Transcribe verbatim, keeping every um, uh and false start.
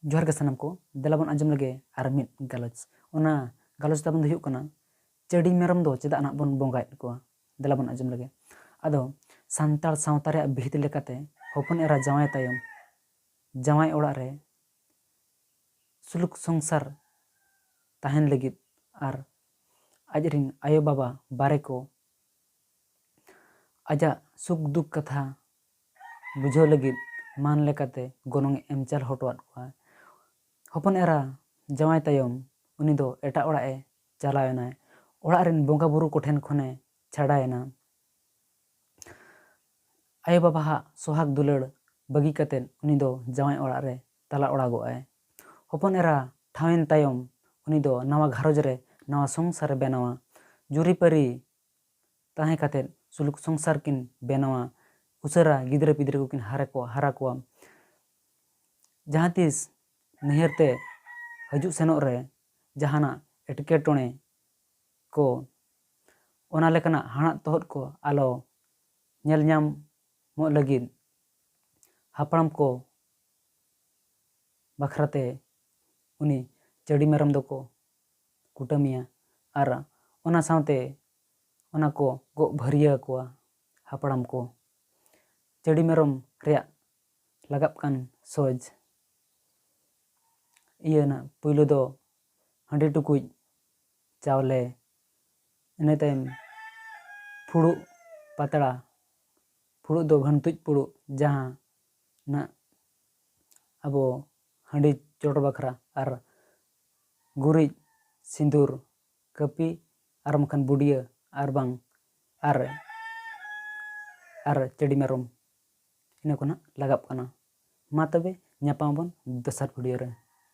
ᱡᱚᱦᱟᱨ ᱜᱮ ᱥᱟᱱᱟᱢ ᱠᱚ, ᱫᱮᱞᱟ ᱵᱚᱱ ᱟᱸᱡᱚᱢ ᱞᱮᱜᱮ ᱟᱨ ᱢᱤᱫ ᱜᱟᱞᱚᱪ᱾ ᱚᱱᱟ ᱜᱟᱞᱚᱪ ᱛᱟᱵᱚᱱ ᱫᱚ ᱦᱩᱭᱩᱜ ᱠᱟᱱᱟ, ᱪᱟᱹᱰᱤ ᱢᱮᱨᱚᱢ ᱫᱚ ᱪᱮᱫᱟᱜ ᱱᱟᱜ ᱵᱚᱱ ᱵᱚᱸᱜᱟᱭᱮᱫ ᱠᱚᱣᱟ? ᱫᱮᱞᱟ ᱵᱚᱱ ᱟᱸᱡᱚᱢ ᱞᱮᱜᱮ᱾ ᱟᱫᱚ ᱥᱟᱱᱛᱟᱲ ᱥᱟᱶᱛᱟ ᱨᱮᱭᱟᱜ ᱵᱤᱦᱤᱛ ᱞᱮᱠᱟᱛᱮ ᱦᱚᱯᱚᱱ ᱮᱨᱟ ᱡᱟᱶᱟᱭ ᱛᱟᱭᱚᱢ ᱡᱟᱶᱟᱭ ᱚᱲᱟᱜ ᱨᱮ ᱥᱩᱞᱩᱠ ᱥᱚᱝᱥᱟᱨ ᱛᱟᱦᱮᱱ ᱞᱟᱹᱜᱤᱫ ᱟᱨ ᱟᱡ ᱨᱤᱱ ᱟᱭᱳ ᱵᱟᱵᱟ ᱵᱟᱨᱮ ᱠᱚ ᱟᱡᱟᱜ ᱥᱩᱠ ᱫᱩᱠ ᱠᱟᱛᱷᱟ ᱵᱩᱡᱷᱟᱹᱣ ᱞᱟᱹᱜᱤᱫ ᱢᱟᱱ ᱞᱮᱠᱟᱛᱮ ᱜᱚᱱᱚᱝ ᱮ ᱮᱢ ᱪᱟᱞ ᱦᱚᱴᱚᱣᱟᱫ ᱠᱚᱣᱟ᱾ ᱦᱚᱯᱚᱱ ᱮᱨᱟ ᱡᱟᱶᱟᱭ ᱛᱟᱭᱚᱢ ᱩᱱᱤ ᱫᱚ ᱮᱴᱟᱜ ᱚᱲᱟᱜ ᱮ ᱪᱟᱞᱟᱣ ᱮᱱᱟᱭ᱾ ᱚᱲᱟᱜ ᱨᱮᱱ ᱵᱚᱸᱜᱟ ᱵᱩᱨᱩ ᱠᱚᱴᱷᱮᱱ ᱠᱷᱚᱱᱮ ᱪᱷᱟᱰᱟᱭᱮᱱᱟ᱾ ᱟᱭᱳ ᱵᱟᱵᱟᱣᱟᱜ ᱥᱚᱦᱟᱜ ᱫᱩᱞᱟᱹᱲ ᱵᱟᱹᱜᱤ ᱠᱟᱛᱮᱫ ᱩᱱᱤ ᱫᱚ ᱡᱟᱶᱟᱭ ᱚᱲᱟᱜ ᱨᱮ ᱛᱟᱞᱟ ᱚᱲᱟᱜᱚᱜ ᱟᱭ᱾ ᱦᱚᱯᱚᱱ ᱮᱨᱟ ᱴᱷᱟᱶᱮᱱ ᱛᱟᱭᱚᱢ ᱩᱱᱤ ᱫᱚ ᱱᱟᱣᱟ ᱜᱷᱟᱨᱚᱸᱡᱽ ᱨᱮ ᱱᱟᱣᱟ ᱥᱚᱝᱥᱟᱨᱮ ᱵᱮᱱᱟᱣᱟ᱾ ᱡᱩᱨᱤᱯᱟᱹᱨᱤ ᱛᱟᱦᱮᱸ ᱠᱟᱛᱮᱫ ᱥᱩᱞᱩᱠ ᱥᱚᱝᱥᱟᱨ ᱠᱤᱱ ᱵᱮᱱᱟᱣᱟ᱾ ᱩᱥᱟᱹᱨᱟ ᱜᱤᱫᱽᱨᱟᱹ ᱯᱤᱫᱽᱨᱟᱹ ᱠᱚᱠᱤᱱ ᱦᱟᱨᱟ ᱠᱚᱣᱟ, ᱦᱟᱨᱟ ᱠᱚᱣᱟ᱾ ᱡᱟᱦᱟᱸ ᱛᱤᱥ ᱱᱟᱹᱭᱦᱟᱹᱨ ᱛᱮ ᱦᱤᱡᱩᱜ ᱥᱮᱱᱚᱜ ᱨᱮ ᱡᱟᱦᱟᱱᱟᱜ ᱮᱴᱠᱮᱴᱚᱬᱮ ᱠᱚ, ᱚᱱᱟ ᱞᱮᱠᱟᱱᱟᱜ ᱦᱟᱲᱟᱜ ᱛᱚᱦᱚᱫ ᱠᱚ ᱟᱞᱚ ᱧᱮᱞ ᱧᱟᱢᱚᱜ ᱞᱟᱹᱜᱤᱫ ᱦᱟᱯᱲᱟᱢ ᱠᱚ ᱵᱟᱠᱷᱨᱟᱛᱮ ᱩᱱᱤ ᱪᱟᱹᱰᱤ ᱢᱮᱨᱚᱢ ᱫᱚᱠᱚ ᱠᱩᱴᱟᱹᱢᱮᱭᱟ ᱟᱨ ᱚᱱᱟ ᱥᱟᱶᱛᱮ ᱚᱱᱟ ᱠᱚ ᱜᱚᱜ ᱵᱷᱟᱹᱨᱭᱟᱹ ᱟᱠᱚᱣᱟ ᱦᱟᱯᱲᱟᱢ ᱠᱚ᱾ ᱪᱟᱹᱰᱤ ᱢᱮᱨᱚᱢ ᱨᱮᱭᱟᱜ ᱞᱟᱜᱟᱜ ᱠᱟᱱ ᱥᱚᱡᱽ, ᱤᱭᱟᱹ ᱱᱟᱜ ᱯᱩᱭᱞᱩ ᱫᱚ ᱦᱟᱺᱰᱤ ᱴᱩᱠᱩᱡ ᱪᱟᱣᱞᱮ, ᱤᱱᱟᱹ ᱛᱟᱭᱚᱢ ᱯᱷᱩᱲᱩᱜ ᱯᱟᱛᱲᱟ, ᱯᱷᱩᱲᱩᱜ ᱫᱚ ᱵᱷᱟᱹᱱᱛᱩᱡ ᱯᱷᱩᱲᱩᱜ, ᱡᱟᱦᱟᱸ ᱱᱟᱜ ᱟᱵᱚ ᱦᱟᱺᱰᱤ ᱪᱚᱰᱚᱨ ᱵᱟᱠᱷᱨᱟ, ᱟᱨ ᱜᱩᱨᱤᱡ, ᱥᱤᱸᱫᱩᱨ, ᱠᱟᱹᱯᱤ, ᱟᱨ ᱵᱟᱝᱠᱷᱟᱱ ᱵᱩᱰᱭᱟᱹ, ᱟᱨ ᱵᱟᱝ ᱟᱨ ᱟᱨ ᱪᱟᱹᱰᱤ ᱢᱮᱨᱚᱢ, ᱤᱱᱟᱹ ᱠᱚ ᱱᱟᱜ ᱞᱟᱜᱟᱜ ᱠᱟᱱᱟ᱾ ᱢᱟ ᱛᱚᱵᱮ ᱧᱟᱯᱟᱢ ᱟᱵᱚᱱ ᱫᱚᱥᱟᱨ video ᱨᱮ᱾